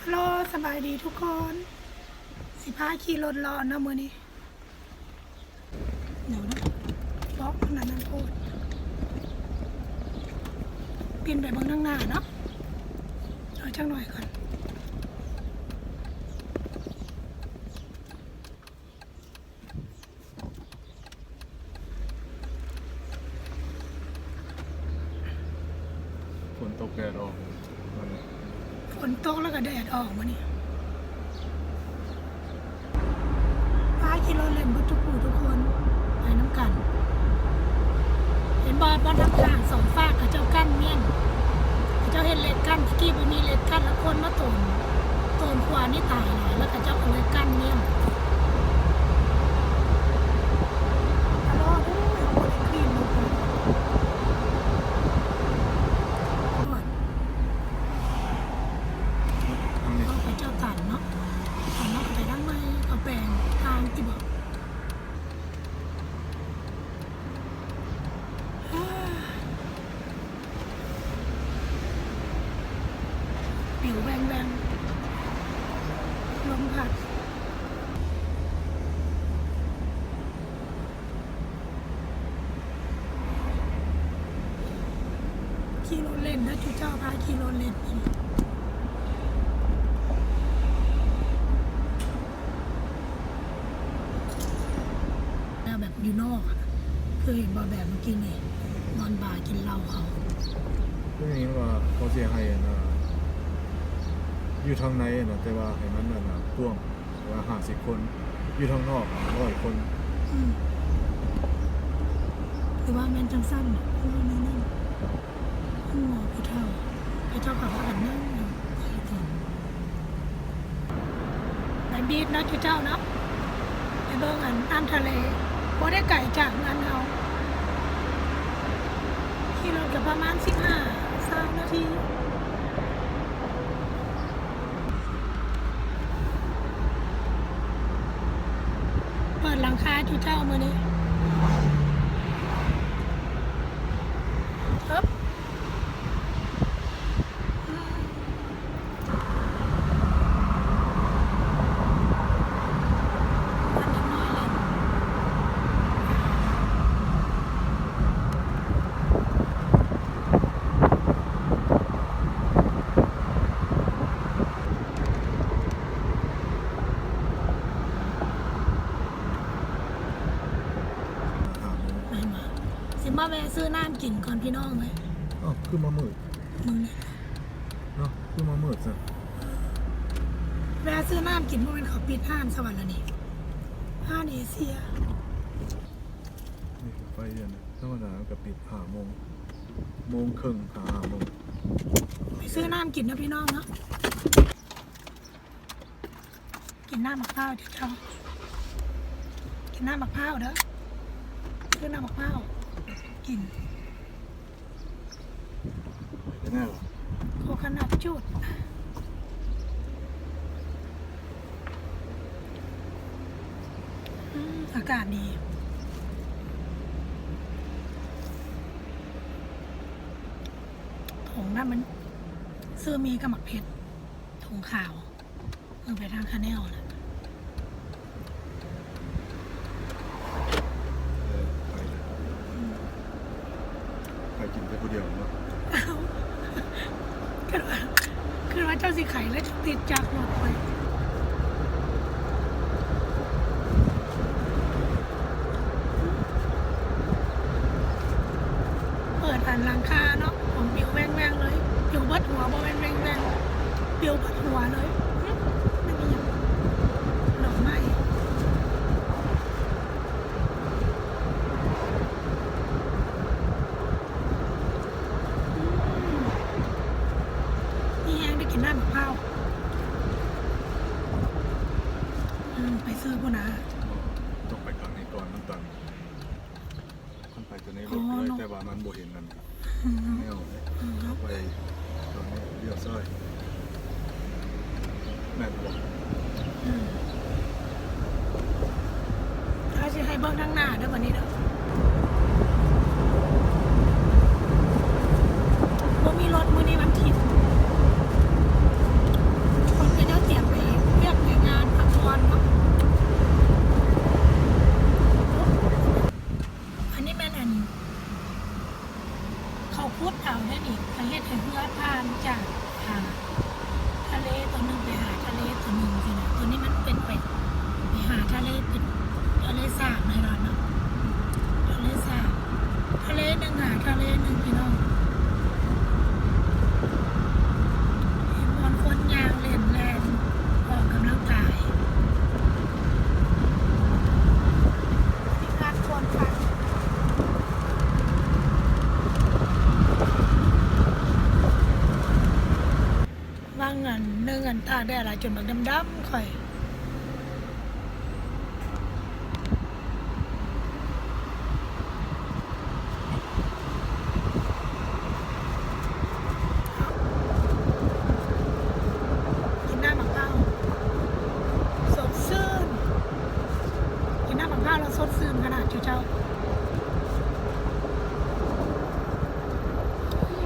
ໂລ ສະບາຍດີທຸກຄົນ ຊິພາຂີ່ລົດເລາະເນາະມື້ນີ້. ດຽວນະ ເບາະມັນອັນນັ້ນໂພດ ປິ່ນໄປເບິ່ງທາງໜ້າເນາະ ເອົາຈັກໜ້ອຍກ່ອນ. ຝົນຕົກແດດອອກ ມື້ນີ້ ຝົນຕົກແລ້ວກໍແດດອອກມື້ນີ້. ພາຂີ່ລົດເຫຼັ້ນເບິດທຸກຜູ້ທຸກຄົນ ໄປນຳກັນ. ເຫັນບໍ່ ບ່ອນທາງຂ້າງສອງຟາກ ເຂົາເຈົ້າກັ້ນມ້ຽງ ເຂົາເຈົ້າເຮັດເຫຼັກກັ້ນ. ແຕ່ກີ້ບໍ່ມີເຫຼັກກັ້ນ ແລ້ວຄົນມາໂຕນ ໂຕນຂວານີ້ຕາຍຫຼາຍ ແລ້ວເຂົາເຈົ້າກໍເລີຍກັ້ນມ້ຽງ. ເຂົາເຈົ້າຕັນເນາະ ຕັນເນາະ ໄປທາງໃໝ່ ເຂົາແປງທາງຕິບໍ. ປິວແວ່ງໆ ລົມພັດ. ຂີ່ລົດເຫຼັ້ນເດີ ຈຸເຈົ້າພາຂີ່ລົດເຫຼັ້ນ. ແນວແບບຢູ່ນອກອະ ຄືເຫັນບໍ່ ແບບເມື່ອກີ້ນີ້ ນອນບາກິນເຫຼົ້າເຂົາ ຄືຍັງວ່າເຂົາຊິໃຫ້ອັນນ່າ ຢູ່ທາງໃນນະ ແຕ່ວ່າໃຫ້ມັນອັນນ່າກວ້າງ ວ່າຫ້າສິບຄົນ ຢູ່ທາງນອກຮ້ອຍຄົນ. ອືມ ຫຼືວ່າແມ່ນຈັ່ງຊັ້ນ ຄືແນວນັ້ນ. ຄຸນໝໍຜູ້ເຖົ້າ ເຂົາເຈົ້າກໍພາກັນນັ່ງຢູ່ໃນເທິງ ໄປບີດເນາະ ຈຸເຈົ້າເນາະ ໄປເບິ່ງອັນນ້ຳທະເລ ບໍ່ໄດ້ໄກຈາກເຮືອນເຮົາ ຂີ່ລົດກໍປະມານສິບຫ້າ ຊາວນາທີ. ເປີດຫຼັງຄາຈຸເຈົ້າມື້ນີ້ ເອີບ. ແມ່ນບໍ່? ຊິມາແວະຊື້ນ້ຳກິນກ່ອນພີ່ນ້ອງເອີຍ. ອ້າວ ຄືມາມືດ ມຶງນີ້ເນາະ ຄືມາມືດຊັ້ນ. ແວະຊື້ນ້ຳກິນ ບໍ່ແມ່ນເຂົາປິດຮ້ານຊະຫວາລະນີ້ ຮ້ານເອເຊຍ. ນີ້ກໍໄປເດືອນ ທຳມະດາມັນກໍປິດຫ້າໂມງ ໂມງເຄິ່ງຫາຫ້າໂມງ. ໄປຊື້ນ້ຳກິນເນາະພີ່ນ້ອງເນາະ. ກິນນ້ຳໝາກພ້າວເຈົ້າ ກິນນ້ຳໝາກພ້າວເດີ ຊື້ນ້ຳໝາກພ້າວກິນ. ໂຄຄະນັດຈູດ ອືມ ອາກາດດີ. ຖົງນັ້ນມັນ ຊື້ໝີ່ກັບໝາກເຜັດ ຖົງຂາວ. ເອີ ໄປທາງຄາແນວນະ ເອີ ໄປ ໄປກິນແຕ່ຜູ້ດຽວເນາະ. ອ້າວ ຄິດວ່າ ຄິດວ່າເຈົ້າຊິໄຂແລ້ວຕິດຈາກລົດໄປ. ເປີດອັນຫຼັງຄາເນາະ ຜົມປິວແວ່ງໆເລີຍ ປິວເບິດຫົວ ບໍ່ແມ່ນແວ່ງໆ ປິວເບິດຫົວເລີຍ. ຫຶ ແມ່ນອີ່ຫຍັງ ດອກໄມ້. ອືມ ມີແຮງໄດ້ກິນນ້ຳໝາກພ້າວ. ອືມ ໄປຊື້ພຸ້ນນະ ຕ້ອງໄປທາງນີ້ກ່ອນ ມັນຕັນ. ຄັນໄປຕົວໃນລົດເລີຍ ແຕ່ວ່າມັນບໍ່ເຫັນອັນ ແນວເດ້ ໄປຕົວນີ້ລ້ຽວຊ້າຍ ແມ່ນບໍ່? ອືມ ເຮົາຊິໃຫ້ເບິ່ງທາງໜ້າເດີ ບັດນີ້ເດີ ບໍ່ມີລົດ. ມື້ນີ້ວັນທິດ ຄົນ ອັນໜຶ່ງ ອັນຕາກແດດຫຼາຍຈົນບັກດຳໆຂ້ອຍ. ກິນນ້ຳໝາກພ້າວ ສົດຊື່ນ ກິນນ້ຳໝາກພ້າວແລ້ວສົດຊື່ນຂະໜາດເຈົ້າ.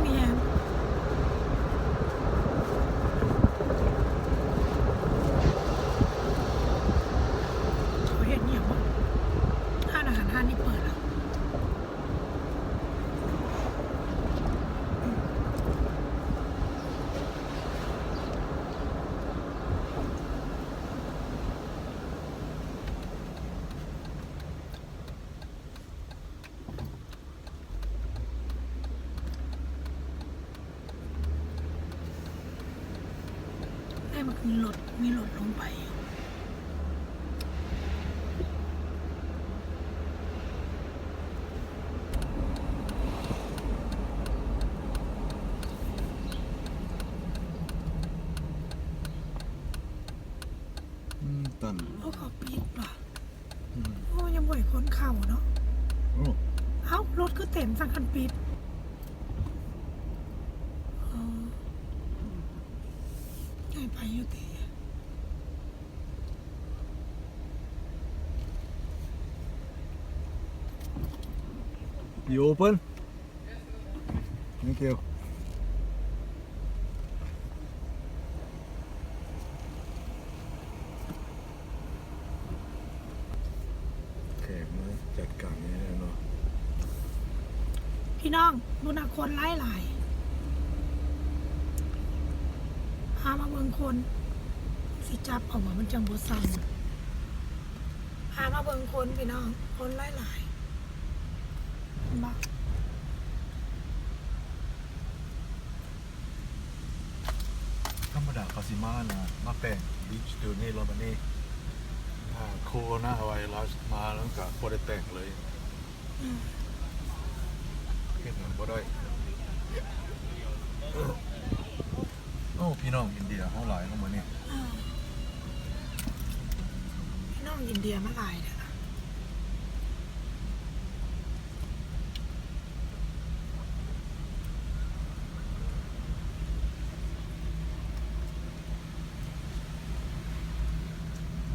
ມີຫຍັງ ເຂົາເຮັດອີ່ຫຍັງວະ? ຮ້ານອາຫານຮ້ານນີ້ເປີດແລ້ວ. ໃຫ້ມັນມີລົດ ມີລົດລົງໄປຢູ່. ອືມ ຕັນ. ໂອ້ ເຂົາປິດວ່ະ. ອືມ ໂອ້ ຍັງບໍ່ໃຫ້ຄົນເຂົ້າເນາະ. ໂອ້ ເອົ້າ ລົດຄືເຕັມຊັ້ນຄັນປິດ. ອໍ ໃຫ້ໄປຢູ່ຕິ. You open? Thank you. ແຂກມາຈັດການນີ້ແຫຼະເນາະ. ພີ່ນ້ອງ ບຸນນະຄົນຫຼາຍໆ. ພາມາເບິ່ງຄົນ ຊິຈັບເອົາວ່າມັນຈັ່ງບໍ່ສັ່ນ. ພາມາເບິ່ງຄົນພີ່ນ້ອງ ຄົນຫຼາຍໆ ເຫັນບໍ່? ທຳມະດາເຂົາຊິມານະ ມາແປງບີຊໂຕນີ້ ແລ້ວບັດນີ້ ອ່າ ໂຄໂຣນາໄວຣັສມາ ແລ້ວກະບໍ່ໄດ້ແປງເລີຍ. ອືມ ເຮັດຫຍັງບໍ່ໄດ້. ໂອ້ ພີ່ນ້ອງອິນເດຍເຮົາຫຼາຍເນາະມື້ນີ້. ອືມ ພີ່ນ້ອງອິນເດຍມາຫຼາຍແທ້ລະ.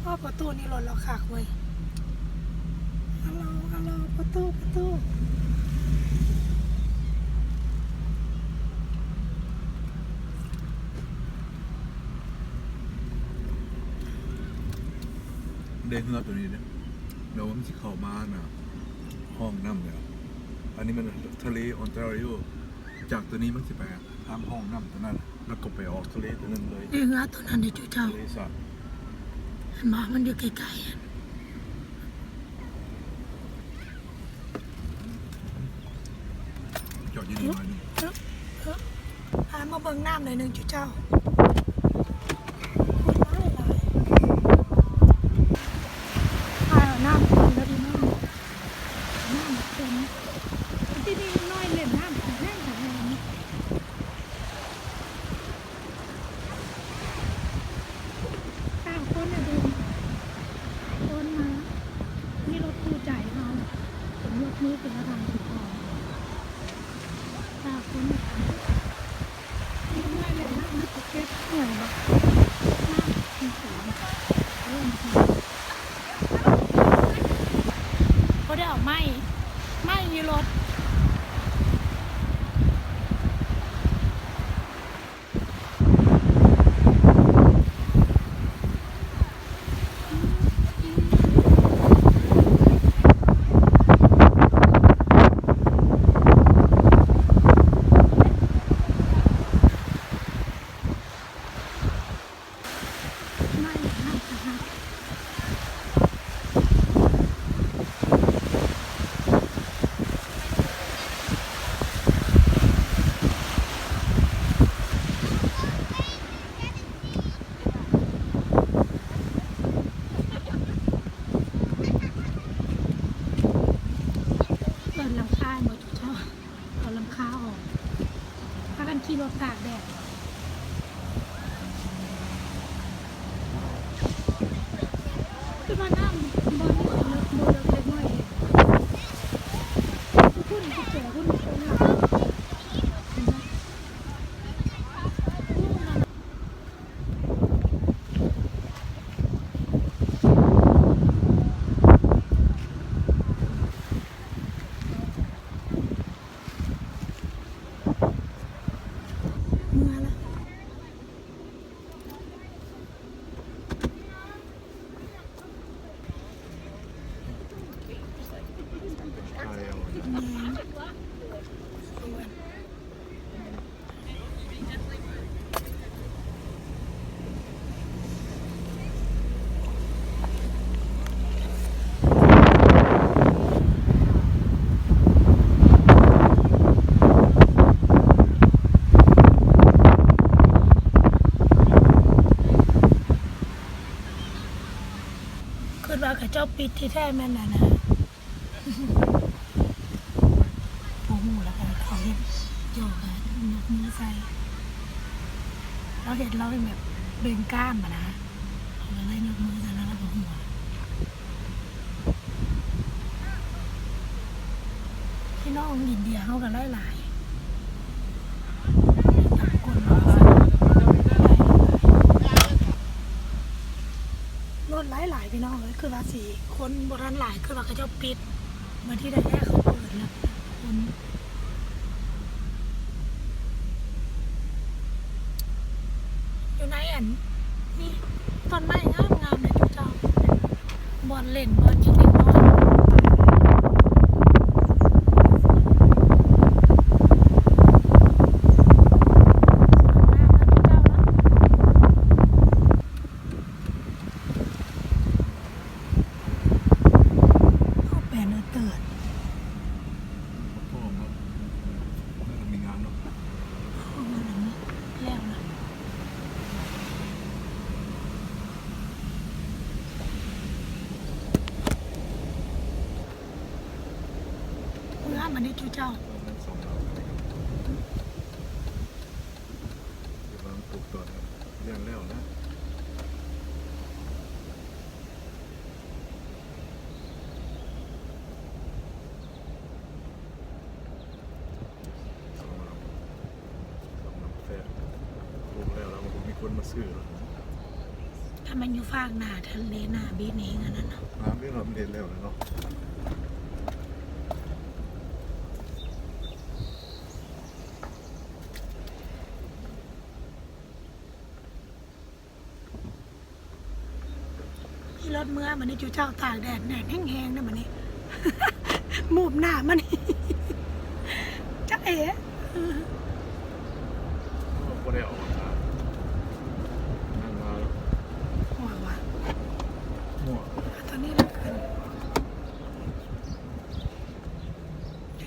ໂອ້ ປະຕູນີ້ລົດລາວຄັກເວີຍ. ຮັລໂຫຼ ຮັລໂຫຼ ປະຕູ ປະຕູ. ໄດ້ເຮືອໂຕນີ້ເດ້ ແລ້ວມັນຊິເຂົ້າມານະ ຫ້ອງນ້ຳແລ້ວ. ອັນນີ້ມັນທະເລອອນແທຣີໂອ ຈາກໂຕນີ້ມັນຊິໄປ ຂ້າມຫ້ອງນ້ຳຕົວນັ້ນ ແລ້ວກໍໄປອອກທະເລຕົວນັ້ນເລີຍ. ເຮືອຕົວນັ້ນເດ້ຈຸເຈົ້າ ທະເລສາບ ເຫັນບໍ່? ມັນຢູ່ໄກໆ. ຈອດຢູ່ນີ້ໜ້ອຍໜຶ່ງ. ເອີ ເອີ ພາມາເບິ່ງນ້ຳໜ້ອຍໜຶ່ງຈຸເຈົ້າ. ຄົນຫຼາຍໆ. ພານ້ຳຂຶ້ນແລ້ວພີ່ນ້ອງ. ນ້ຳເຕັມ ທີ່ນີ້ນ້ອຍເຫຼັ້ນນ້ຳແຫ້ງໆ. ຊາວຄົນນະເດີນ ຄົນມາ ມີລົດຄູ່ໃຈເຮົາ ເປັນຍົກມືຂຶ້ນມາທາງເຈົ້າຂອງ. ຊາວຄົນນະເດີນ ທີ່ນ້ອຍເຫຼັ້ນນ້ຳ ເກັບຫອຍ ເຈົ້າປິດທີ່ແທ້ແມ່ນອັນນະ ບໍ່ຮູ້ລະ ເຂົາເຮັດຢອກ ກະຍົກມືໃສ່ ລາວເຮັດ ລາວເປັນແບບເບັ່ງກ້າມຫັ້ນນະ ເຂົາກະເລີຍຍົກມືໃສ່ ລາວກະບໍ່ຮູ້. ພີ່ນ້ອງອິນເດຍເຮົາກະຫຼາຍໆ ຕ່າງຄົນ ລົດຫຼາຍໆ ພີ່ນ້ອງເອີຍ ຄືວ່າຊິຄົນບໍ່ທັນຫຼາຍ ຄືວ່າເຂົາເຈົ້າປິດ ບາດທີໃດແທ້ເຂົາເປີດແລ້ວຄົນ ຢູ່ໃນອັນນີ້ ຕົ້ນໄມ້ງາມໆ ເດ້ເຈົ້າ ບ່ອນຫຼິ້ນ ບ່ອນຫຍັງເດັກນ້ອຍ ສວນງາມເນາະເຈົ້າເນາະ. ເອົາແປເນີເຕີດ ພ້ອມແລ້ວ ເລີ່ມມີງານເນາະ ເອົາແລ້ວນະ ເມືອມານີ້ຈຸເຈົ້າ ເອີ ແມ່ນສອງດອກ ກຳລັງປູກຕອນ ເລື່ອງແລ້ວນະ. ສຳລັບ ສຳລັບແຟນ ປູກແລ້ວ ແລ້ວບໍ່ມີຄົນມາຊື້ແລ້ວ ຖ້າມັນຢູ່ຟາກໜ້າທະເລ ໜ້າບີດນີ້ ອັນນັ້ນນະ ງາມເດ້ເນາະ ມັນເຮັດແລ້ວແຫຼະເນາະ. ຂີ່ລົດເມືອ ບາດນີ້ຈຸເຈົ້າຕາກແດດ ແດດແຮງໆ ເດ້ບາດນີ້ ໝູບໜ້າມານີ້ ຈ໊ະເອ ບໍ່ໄດ້ອອກມາ ນັ້ນມາ ຫົວວະ ຫົວ ຕອນນີ້ລະຂຶ້ນ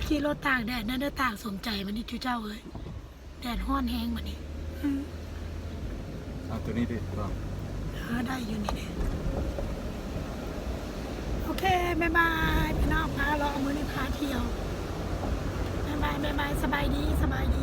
ຂີ່ລົດຕາກແດດນະເດີ ຕາກສົມໃຈ ບາດນີ້ຈຸເຈົ້າເອີຍ. ແດດຮ້ອນແຮງບາດນີ້ ອືມ ເອົາໂຕນີ້ຕິ ເອີ ໄດ້ຢູ່ນີ້ເດ. ໂອເຄ ບາຍບາຍ ພີ່ນ້ອງ ພາເລາະ ມື້ນີ້ພາທ່ຽວ ບາຍບາຍ ບາຍບາຍ ສະບາຍດີ ສະບາຍດີ.